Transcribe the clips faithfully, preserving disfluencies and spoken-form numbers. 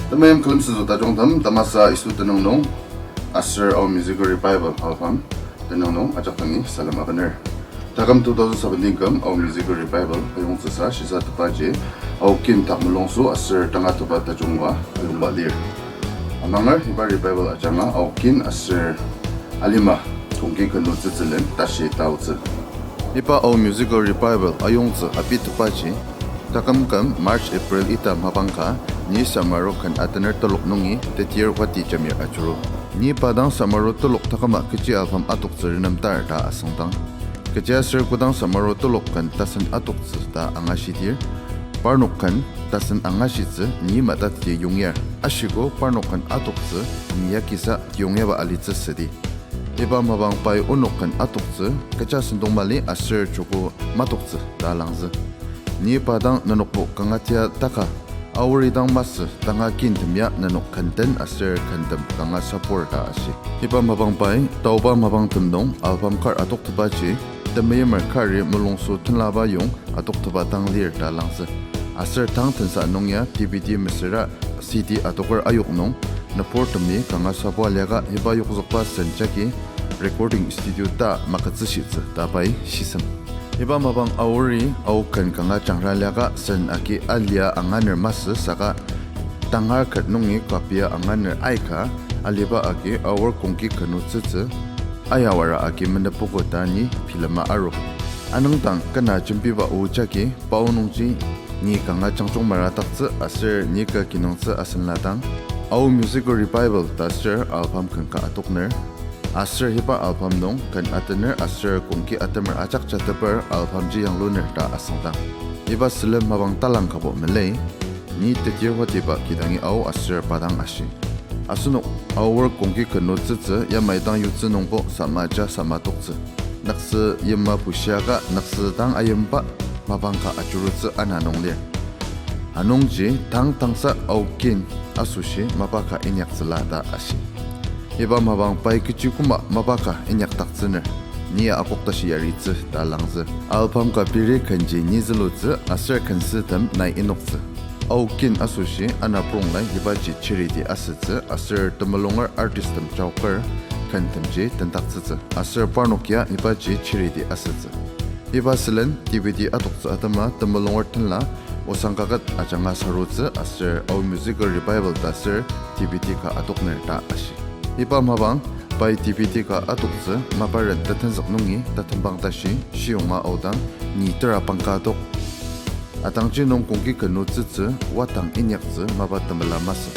Temeim külemsüzü tajungtem, tamasa Yisu tenüng nung aser Ao Musical Revival album tenüng nung ajak dangi salem abener. Taküm two thousand seventeen küm Ao Musical Revival ayongtsüsa shisatepaji Ao kin dak mulungso aser tangatetba tajungba ayongba lir. Amanger iba revival ajanga Ao kin aser alima kongki kenu tsütsülen tashi taotsü. Iba Ao Musical Revival ayongtsü abitepaji, taküm küm March, April ita mapang ka, ni samaru ken atener telok nungi tetir wati jamir ajuru. Ni pa dang samaru telok taküma kechi album atoktsü renemtar ta asüngdang, kechiaser kodang samaru telok ken tasen atoktsü ta angashidir, parnok ken tasen angashitsü ni matatji yongyar. Ashiko parnok ken atoktsü ni yakisa yongyaba alitsü südi. Iba mapang pai onok ken atoktsü, kecha sentong mali aser joko matoktsü ta langzü. Ni pa dang nenokbo kanga tia taka, Aori dang masü tanga kintem ya nenok kenten aser kentem kanga sabur ta ashi. Iba mapang pai taoba mapangtem nung album kar atoktepaji, temeimer kari mulungso tenlaba yong atoktepa dang lir ta langzü. Aser tang tensa nung ya D V D mesüra C D atoker ayok nung, nüburtemi kanga sabua liaka iba yokzükba sen jagi recording studio ta makütsüshitsü ta pai shisem. Iba mapang Aori Ao ken kanga jangra liaka sen agi alia anganer masü saka tangar ket nungi kapia anganer aika aliba agi Aor kongki kenu tsütsü ayawara agi menepogo ta ni bilema aru. Anüngdang kena jembiba o jagi pao nungji ni kanga jangjung maradaktsü aser ni ka kinungtsü asenladang, Ao Musical Revival ta ser album ken ka atokner. Aser iba album nung ken atener aser kongki atemer ajak jateper album ji yangluner ta asüngdang, iba sülen mapang talang kabo melei, ni tetir watiba kidangi Ao aser pa dang ashi. Asenok Aor kongki kenu tsütsü yamai dang yutsü nungbo samaja samatoktsü. Naksü yima bushiaka naksü dang ayimba mapang ka ajurutsü ana nung lir. Anungji tang tangsa Ao kin asoshi mapa ka inyaktsüla ta ashi. Iba mapang pai kechi koma mapa ka inyakdaktsüner, ni akok tashi yaritsü ta langzü. Album ka peri kenji ni zülutsü aser kensütem nai inoktsü. Ao kin asoshi ana purongla ibaji charity asütsü aser temulunger artisttem jaoker kentemji tendaktsütsü aser parnok ya ibaji charity asütsü. Iba sülen D V D atoktsü atema temulunger tenla osang kaket ajanga sarutsü aser Ao Musical Revival ta ser D V D ka atokner ta ashi. Iba mapang pai D V D ka atoktsü maparen tetenzük nungi tatembang tashi shiyonga aodang ni tera pangka tok. Atangji nung kongki kenu tsütsü wadang inyaktsü mapa temela masü.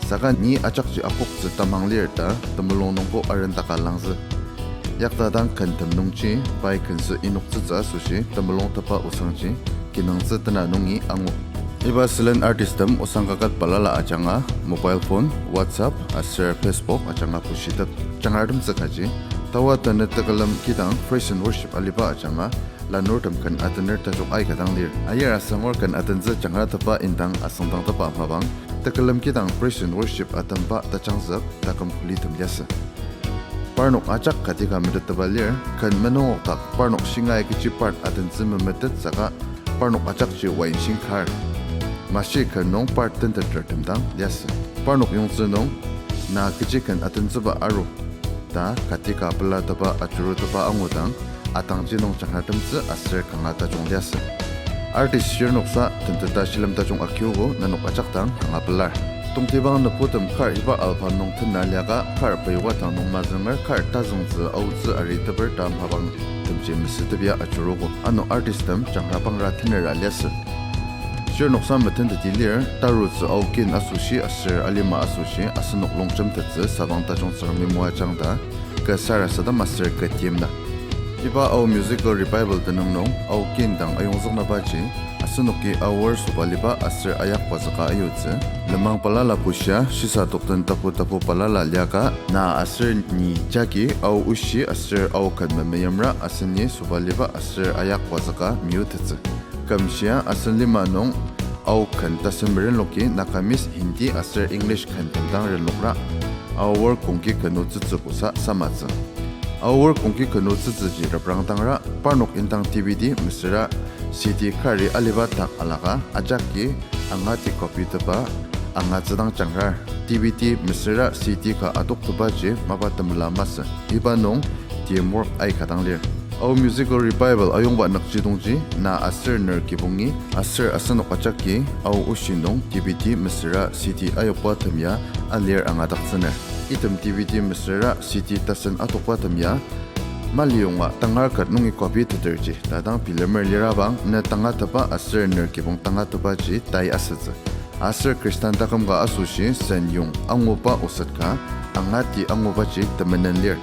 Saka ni ajakji akoktsü tamang lir ta temulung nungbo arendaka langzü. Yakta dang kentem nungji pai kensü inoktsütsü asoshi temulung teba osangji kinungtsü tena nungi angu. Iba sülen artisttem osang kaket balala ajanga mobile phone, WhatsApp aser Facebook ajanga pushitep. Jangartemtsü kaji, tawa tanü tekülem kidang praise and worship aliba ajanga lanurtem ken atener tajung aika dang lir. Ayir asangur ken atentsü jangratepa indang asüngdangtepa mapang, tekülem kidang praise and worship atemba tajangzük taküm kulitem liasü. Parnok ajak katika metettepa lir, ken menungokdak parnok shingai kechi part atentsü memetet saka parnok ajakji wainshing kar. Mashi ken nung part tentetertem dang liasü. Parnok yongtsü nung na kechi ken atentsüba aru ta katika pelatepa ajurutepa angudang, atangji nung jangratemtsü aser kanga tajung liasü. Artist shirnoksa tenteta shilem tajung akiogo nenok ajak dang kanga pelar. Tongtibang nübutem kar iba album nung tena liaka kar pei wadang nung mazünger kar tazüngtsü aotsü ariteper ta mapang temji mesütepia ajurugo. Ano artisttem jangrabangra tenera liasü. Shirnoksa metenteti lir, tarutsü Ao kin asoshi aser alima asoshi asenok longjemtettsü sabang tajung Tsüngremi moajang ta, kü sarasadem aser kü timla. Iba Ao Musical Revival tenüng nung Ao kin dang ayongzüknabaji, asenoki Aor sobaliba aser ayakwazüka ayutsü, lenmang balala bushia shisa tokten tapu tapu balala liaka na aser ni jagi Ao oshi aser Ao ken memeyimra aseni sobaliba aser ayakwazüka meyutettsü. Kümshia asen lima nung Ao ken tasen merenloki Nagamese, Hindi aser English ken tendang renlokra Aor kongki kenu tsütsübusa samatsü. Aor kongki kenu tsütsüji reprangdangra parnok indang D V D mesüra C D kari aliba dak alaka ajaki angati copy teba angatsü dang jangrar. D V D mesüra C D ka adoktepaji mapa temela masü. Iba nung teamwork aika dang lir. Ao Musical Revival ayongba nükjidongji na aser ner kibongi aser asenok ajaki Ao oshi nung D V D mesüra C D ayokba tem ya alir angadaktsüner. Item D V D mesüra C D tasen adokba tem ya maliyonga tangar ket nungi copy teterji ta dang bilemer lirabang ne tangatetba aser ner kibong tangatetbaji tai asütsü. Aser Khristan taküm ka asoshi sen yong anguba oset ka angati angubaji temenen lir.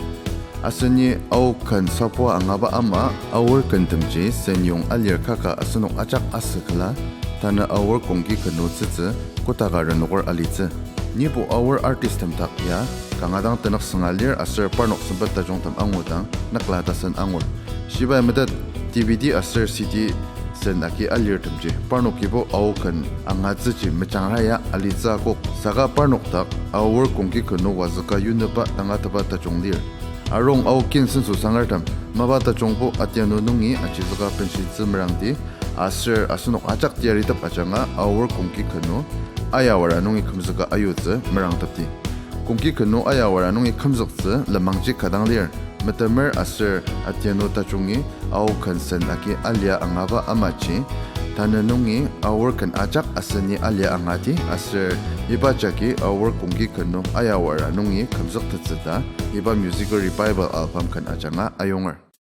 Aseni Ao ken sabua angaba ama Aor kentemji sen yong alir kaka asenok ajak asükla, tanü Aor kongki kenu tsütsü kotaka renoker alitsü. Nibo Aor artist tem dak ya kanga dang tenük sünga lir aser parnok sempet tajungtem angudang nükla tasen angur. Shibai metet D V D aser C D sen agi alirtemji parnokibo Ao ken angatsüji mejangra ya alitsü akok. Saka parnok dak Aor kongki kenu wazüka yuneba tangatetba tajung lir. Arung Ao kin senso sangertem, mapa tajungbo atianu nungi achizüka benshitsü merangdi, aser asenok ajak teyaritep ajanga Aor kongki kenu ayawara nungi kümzüka ayutsü merangtepdi. Kongki kenu ayawara nungi kümzüktsü lenmangji ka dang lir. Metemer aser atianu tajungi Ao ken sen agi alia angaba amaji, tanü nungi Aor ken ajak aseni alia angati aser iba jagi Aor kongki kenu ayawara nungi kümzüktettsü ta iba Musical Revival album ken ajanga ayunger.